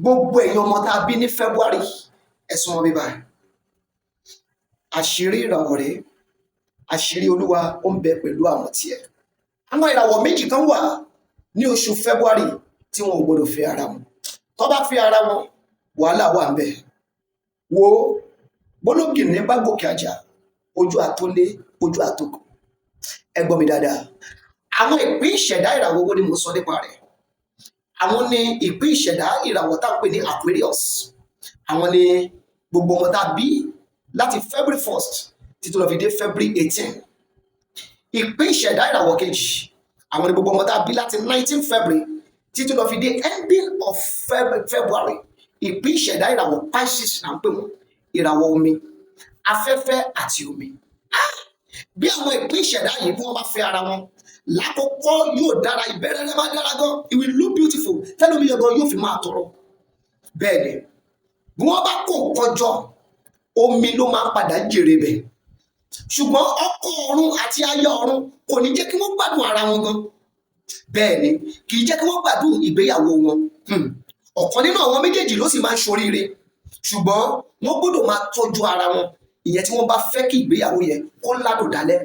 Gbogbo ẹ̀yin ọmọ tá a bí ní February, ẹ súnmọ́ mi báyìí. Àṣírí ìràwọ̀ rèé. Àṣírí Olúwa ó ń bẹ pẹ̀lú àwọn tiẹ̀. Àwọn ìràwọ̀ méjì kan wà ní oṣù February tí wọn ò gbọdọ̀ fẹ́ ara wọn. Tó bá fẹ́ ara wọn, wàhálà wà ń bẹ. Wo bólógìní bá gòkè àjà, ojú àtólé, ojú àtòkù. Ẹ gbọ́ mi dáadáa. Àwọn ìpín ìṣẹ̀dá ìràwọ̀ wo ni mò ń sọ nípa rẹ̀? Àwọn ní ìpín ìṣẹ̀dá ìràwọ̀ tá à ń pè ní Aquarius. Àwọn ní gbogbo ọmọ tá a bí láti February 1st títí lọ fi dé February 18. Ìpín ìṣẹ̀dá ìràwọ̀ kejì, àwọn ní gbogbo ọmọ tá a bí láti 19 February títí lọ fi dé ending of February. Ìpín ìṣẹ̀dá ìràwọ̀ Pisces là ń pè wọ́n, ìràwọ̀ omi, afẹ́fẹ́ àti omi. Bí àwọn ìpín ìṣẹ̀dá yìí, bí wọ́n bá fẹ́ ara wọn lákòókò, yóò dára, ìbẹ̀rẹ̀ rẹ̀ máa dára gan. It will look beautiful, tẹ́lómi yẹn gan yóò fi máa tọrọ. Bẹ́ẹ̀ ni, bí wọ́n bá kó nǹkan jọ, omi ló máa ń padà jèrè bẹ̀. Ṣùgbọ́n ọkọ ọ̀run àti aya ọ̀run kò ní jẹ́ kí wọ́n gbádùn ara wọn gan. Bẹ́ẹ̀ ni, kì í jẹ́ kí wọ́n gbádùn ìgbéyàwó wọn. Ọ̀kan nínú àwọn méjèèjì ló sì máa ń ṣoríire, ṣùgbọ́n wọ́n gbọ́dọ̀ máa tọ́jú ara wọn, ìyẹn tí wọ́n bá fẹ́ kí ìgbéyàwó yẹn kó ládùn dálẹ́.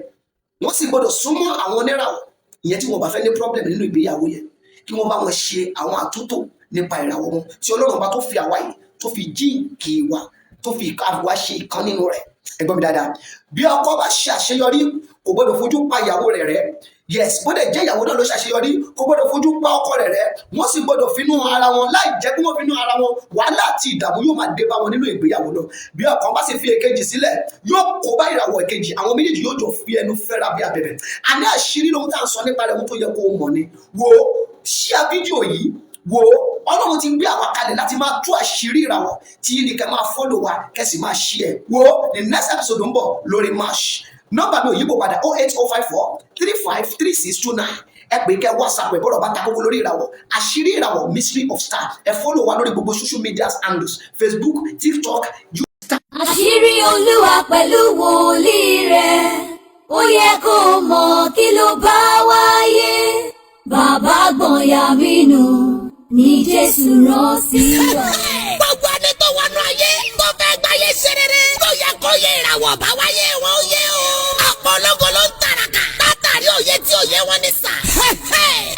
Wọ́n sì gbọ́dọ̀ súnmọ́ àwọn oníràwọ̀, ìyẹn tí wọ́n bá fẹ́ ní problem nínú ìgbéyàwó yẹn, kí wọ́n bá wọn ṣe àwọn àtúntò nípa ìràwọ̀ wọn, tí Ọlọ́run bá tó fi àwa yìí, tó fi jíǹkì wa, tó fi àwa ṣe ìkan nínú rẹ̀. Ẹ gbọ́ mi dáadáa. Bí ọkọ bá ṣe àṣeyọrí, kò gbọ́dọ̀ fojú pa ìyàwó rẹ̀ rẹ́. Yes, bó dẹ̀ jẹ́ ìyàwó náà ló ṣàṣeyọrí, kò gbọ́dọ̀ fojú pa ọkọ rẹ̀ rẹ́. Wọ́n sì gbọ́dọ̀ finú ara wọn. Láì jẹ́ kí wọ́n finú ara wọn, wàhálà àti ìdààmú yóò máa dé bá wọn nínú ìgbéyàwó náà. Bí ọ̀kan bá sì fi èkejì sílẹ̀, yóò kó bá ìràwọ̀ èkejì. Àwọn méjèèjì yóò jọ fi ẹnu fẹ́ra bí abẹ̀bẹ̀. Àní àṣírí lóhun tá à ń sọ nípa rẹ̀, ohun tó yẹ kó o mọ̀ ni. Wo, share fídíò yìí. Wo, Ọlọ́run ti gbé àwa kalẹ̀ láti máa tú àṣírí ìràwọ̀ tí yìí ni. Kẹ́ máa follow wa, kẹ́ sì máa share. Wo, the next episode ń bọ̀ lórí March. Nọ́mbà mi ò yípo padà: 08054353629. Ẹ pè, kẹ́ WhatsApp ẹ, bọ́rọ̀ bá ta kókó lórí ìràwọ̀, àṣírí ìràwọ̀, mystery of star. Ẹ follow wa lórí gbogbo social media handles: Facebook, TikTok. Àṣírí Olúwa pẹ̀lú wòlíì rẹ̀, ó yẹ kó mọ̀ kí ló bá wáyé. Bàbá gbọ̀nyà mí nù ní Jésù rán sí wa. Gbogbo ẹni tó wọnú ayé tó fẹ́ gbáyé ṣe rere, tó yẹ kó yẹ ìràwọ̀ bá wáyé wọn ó yé o. Ọ̀pọ̀ ológo ló ń tàràkà látàrí òye tí òye wọn ní sà.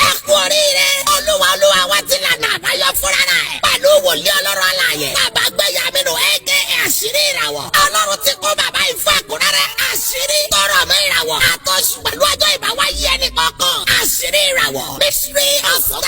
Ẹ kú oríire. Olúwa Olúwa wa ti lànà àbáyọ fúnra rẹ̀ pẹ̀lú wòlíì Ọlọ́run alààyè, Bàbá Gbẹ̀yàmínú aka Àṣírí Ìràwọ̀. Ọlọ́run ti kó bàbá yìí fún àkúrẹ́rẹ́ àṣírí tọrọ mọ́ ìràwọ̀ àtọ́sù pẹ̀lú ọjọ́ ìbáwáyé ẹnì kọ̀ọ̀kan. Àṣírí Ìràwọ̀, mystery of star.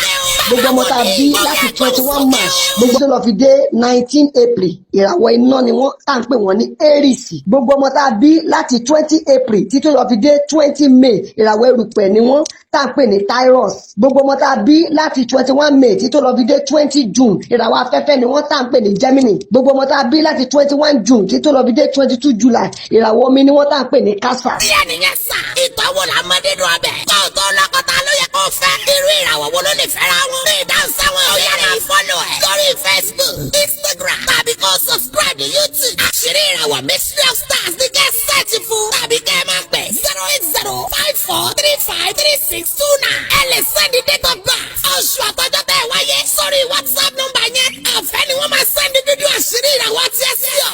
Gbogbo ọmọ tá a bí láti 21 March, gbogbo tó lọ fi dé 19 April, ìràwọ̀ iná ni wọ́n, tá à ń pè wọ́n ní Aries. Gbogbo ọmọ tá a bí láti 20 April títí lọ fi dé 20 May, ìràwọ̀ erùpẹ̀ ni wọ́n, tá à ń pè ní Taurus. Gbogbo ọmọ tá a bí láti 21 May títí lọ fi dé 20 June, ìràwọ̀ afẹ́fẹ́ ni wọ́n, tá à ń pè ní Gemini. Gbogbo ọmọ tá a bí láti 21 June títí lọ fi dé 22 July, ìràwọ̀ omi ni wọ́n, tá à ń pè ní Cancer. Díẹ̀ nìyẹn sà. Ìtọ́wò la mọ nínú ọbẹ̀. Kó o tó lọ́kọ̀tà ló yẹ kó o fẹ́. Irú ìràwọ̀ wo ló lè fẹ́ra wọn? Ìdáhùn sáwọn ìbéèrè yìí, follow ẹ̀ lórí Facebook, Instagram, tàbí kó o subscribe ní YouTube. Àṣírí Ìràwọ̀, mystery of stars ní kẹ́ search fún, tàbí kẹ́ ẹ máa pè 08054353629. Ẹ lè send date of birth, oṣù àtọ́jọ́ tẹ́ ẹ wáyé sórí WhatsApp number yẹn. Ọ̀fẹ́ ni wọ́n máa send fídíò àṣírí ìràwọ̀ tí ẹ sí ọ.